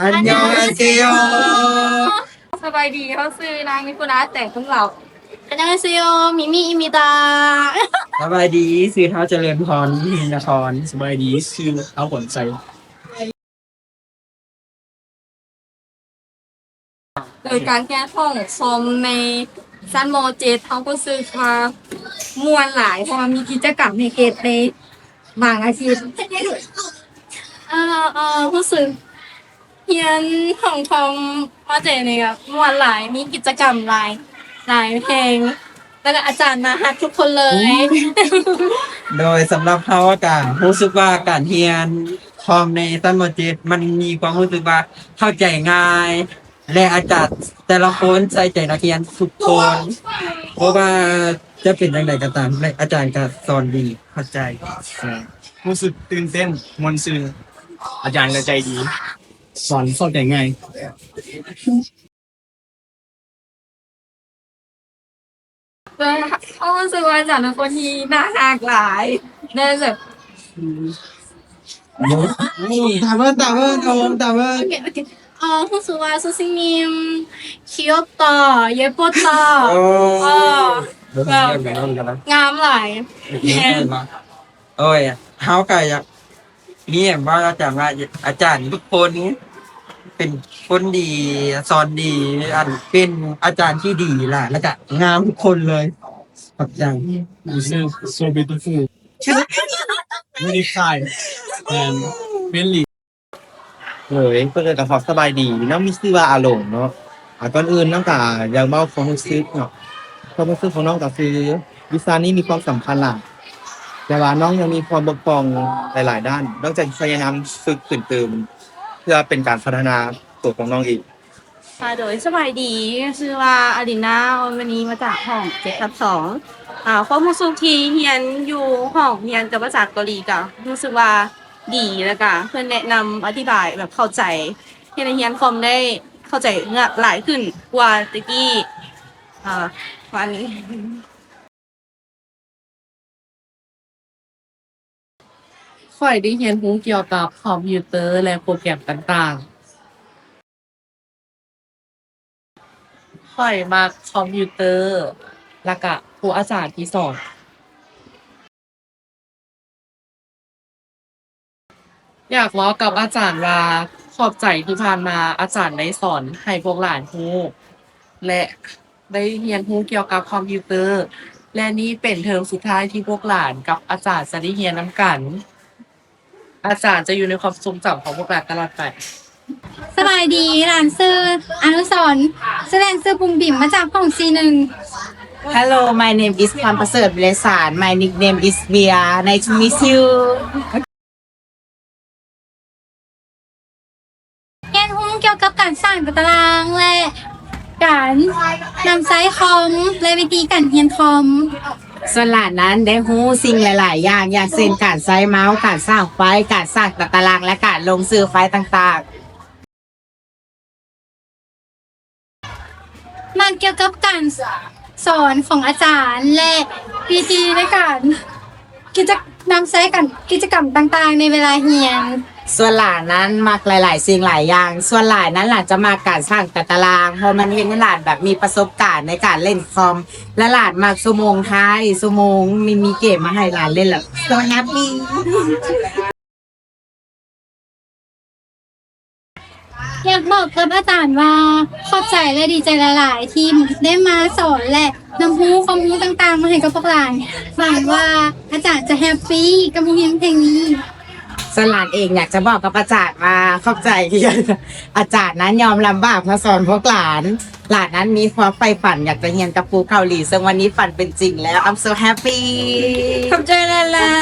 안녕하세요. ສະບາຍດີ ເຮົາຊື່ນາງມິຄຸນາ ແຕງຄຸນເຫຼົ່າ. 안녕하세요. 미미입니다. ສະບາຍດີ ຊື່ທ້າວຈະເລີນພອນ ນະຄອນ. ສະບາຍດີ ຊື່ທ້າວຂົນໄຊ. ໂດຍການຮຽນຫ້ອງຄອມໃນຊັ້ນ ມໍເຈັດ ເຮົາຮູ້ສຶກວ່າມ່ວນຫຼາຍ ເພາະວ່າມີກິດຈະກຳໃຫ້ເຮັດໃນບາງອາທິດ. ເອີ ເອີ ຮູ້ສຶກຮຽນຫ້ອງຄອມ ມ.ເຈັດ ນີ້ກໍມ່ວນຫຼາຍ ມີກິດຈະກຳຫຼາຍ ຫຼາຍແຮງ ແລ້ວກໍອາຈານໜ້າຮັກທຸກຄົນເລີຍ. ໂດຍສຳລັບເຮົາກໍຮູ້ສຶກວ່າການຮຽນຄອມໃນຊັ້ນ ມໍເຈັດ ມັນມີຄວາມຮູ້ສຶກວ່າເຂົ້າໃຈງ່າຍ ແລະ ອາຈານແຕ່ລະຄົນໃສ່ໃຈນັກຮຽນທຸກຄົນ ບໍ່ວ່າຈະເປັນຈັ່ງໃດກໍຕາມ ແລະ ອາຈານກໍສອນດີ ເຂົ້າໃຈ. ຮູ້ສຶກຕື່ນເຕັ້ນ ມ່ວນຊື່ນ ອາຈານກໍໃຈດີ ສອນເຂົ້າໃຈງ່າຍ. ເອີ ເຮົາຮູ້ສຶກວ່າອາຈານເປັນຄົນທີ່ໜ້າຮັກຫຼາຍ ແລະ ແບບ ຕາມເບິ່ງ ຕາມເບິ່ງ ຕາມເບິ່ງ ໂອເຄ ໂອເຄ. ເອີ ຮູ້ສຶກວ່າ 선생님, 귀엽다, 예쁘다. ເອີ ເອີ ແບບງາມຫຼາຍ. ໂອ້ຍ ເຮົາກໍຢາກມີຫຍັງເວົ້າອາຈານວ່າ ອາຈານທຸກຄົນເປັນຄົນດີ ສອນດີ ອັນ ເປັນອາຈານທີ່ດີຫຼາຍ ແລ້ວກະງາມທຸກຄົນເລີຍ. ຂອບໃຈ. This is so beautiful, very kind and friendly. ໂດຍ ກ່ອນອື່ນກໍຂໍສະບາຍດີ. ນ້ອງມີຊື່ວ່າອາລົງເນາະ. ອາ ກ່ອນອື່ນນ້ອງກໍຢາກເວົ້າຄວາມຮູ້ສຶກເນາະ. ຄວາມຮູ້ສຶກຂອງນ້ອງກໍຄື ວິຊານີ້ມີຄວາມສຳຄັນຫຼາຍ ແຕ່ວ່ານ້ອງຍັງມີຄວາມບົກຜ່ອງຫຼາຍໆດ້ານ. ນ້ອງຈະພະຍາຍາມຝຶກຝົນຕື່ມ ເພື່ອເປັນການພັດທະນາຕົວຂອງນ້ອງເອງ. ອາ ໂດຍ ສະບາຍດີ ຊື່ວ່າອາລິນາ ອອນມະນີ ມາຈາກຫ້ອງເຈັດທັບສອງ. ອາ ຄວາມຮູ້ສຶກທີ່ຮຽນຢູ່ຫ້ອງຮຽນກັບອາຈານເກົາຫຼີ ກໍຮູ້ສຶກວ່າ ດີ ແລ້ວກະເພິ່ນແນະນຳອະທິບາຍແບບເຂົ້າໃຈ ເຮັດໃຫ້ຮຽນຄອມໄດ້ເຂົ້າໃຈງ່າຍ ຫຼາຍຂຶ້ນກວ່າແຕ່ກີ້ ອາ ປະມານນີ້. ຂ້ອຍໄດ້ຮຽນຮູ້ກ່ຽວກັບຄອມພິວເຕີ ແລະ ໂປຣແກຣມຕ່າງໆ. ຂ້ອຍມັກຄອມພິວເຕີ ແລ້ວກະຄູອາຈານທີ່ສອນ. ຢາກເວົ້າກັບອາຈານວ່າ ຂອບໃຈທີ່ຜ່ານມາອາຈານໄດ້ສອນໃຫ້ພວກຫຼານຮູ້ ແລະ ໄດ້ຮຽນຮູ້ກ່ຽວກັບຄອມພິວເຕີ ແລະ ນີ້ເປັນເທີມສຸດທ້າຍທີ່ພວກຫຼານກັບອາຈານຈະໄດ້ຮຽນນຳກັນ. ອາຈານຈະຢູ່ໃນຄວາມຊົງຈຳຂອງພວກຫຼານຕະຫຼອດໄປ. ສະບາຍດີ ຫຼານຊື່ອະນຸສອນ ຊື່ເລ່ນຊື່ບຸ້ມບິ້ມ ມາຈາກຫ້ອງຊີໜຶ່ງ. Hello, my name is ພອນປະເສີດ ວິໄລສານ. My nickname is Via. Nice to meet you. ຮຽນຮູ້ກ່ຽວກັບການສ້າງຕາຕະລາງ ແລະ ການນຳໃຊ້ຄອມ ແລະ ວິທີການຮຽນຄອມ. ສ່ວນຫຼານນັ້ນໄດ້ຮູ້ສິ່ງຫຼາຍໆຢ່າງ ຢ່າງເຊັ່ນ ການໃຊ້ເມົາ, ການສ້າງໄຟ, ການສ້າງຕາຕະລາງ ແລະ ການລົງຊື່ໄຟຕ່າງໆ. ມັກກ່ຽວກັບການສອນຂອງອາຈານ ແລະ ວິທີໃນການກິດຈະ ນຳໃຊ້ກັນ ກິດຈະກຳຕ່າງໆໃນເວລາຮຽນ. ສ່ວນຫຼານນັ້ນມັກຫຼາຍໆສິ່ງຫຼາຍຢ່າງ. ສ່ວນຫຼາຍນັ້ນຫຼານຈະມັກການສ້າງຕາຕະລາງ ເພາະມັນເຮັດໃຫ້ຫຼານແບບມີປະສົບການໃນການເລ່ນຄອມ ແລະ ຫຼານມັກຊົ່ວໂມງທ້າຍ ຊົ່ວໂມງມີ ມີເກມມາໃຫ້ຫຼານເລ່ນ ແລ້ວ so happy. ຢາກບອກກັບອາຈານວ່າ ຂອບໃຈ ແລະ ດີໃຈຫຼາຍໆ ທີ່ໄດ້ມາສອນ ແລະ ນຳຮູ້ຄວາມຮູ້ຕ່າງໆມາໃຫ້ກັບພວກຫຼານ. ຫວັງວ່າອາຈານຈະແຮັບປີກັບບົດຮຽນເພງນີ້. ສ່ວນຫຼານເອງຢາກຈະບອກກັບອາຈານວ່າ ຂອບໃຈທີ່ອາຈານນັ້ນຍອມລຳບາກມາສອນພວກຫຼານ. ຫຼານນັ້ນມີຄວາມໃຝ່ຝັນຢາກຈະຮຽນກັບຄູເກົາຫຼີ ເຊິ່ງວັນນີ້ຝັນເປັນຈິງແລ້ວ. I'm so happy. ຂອບໃຈຫຼາຍໆ.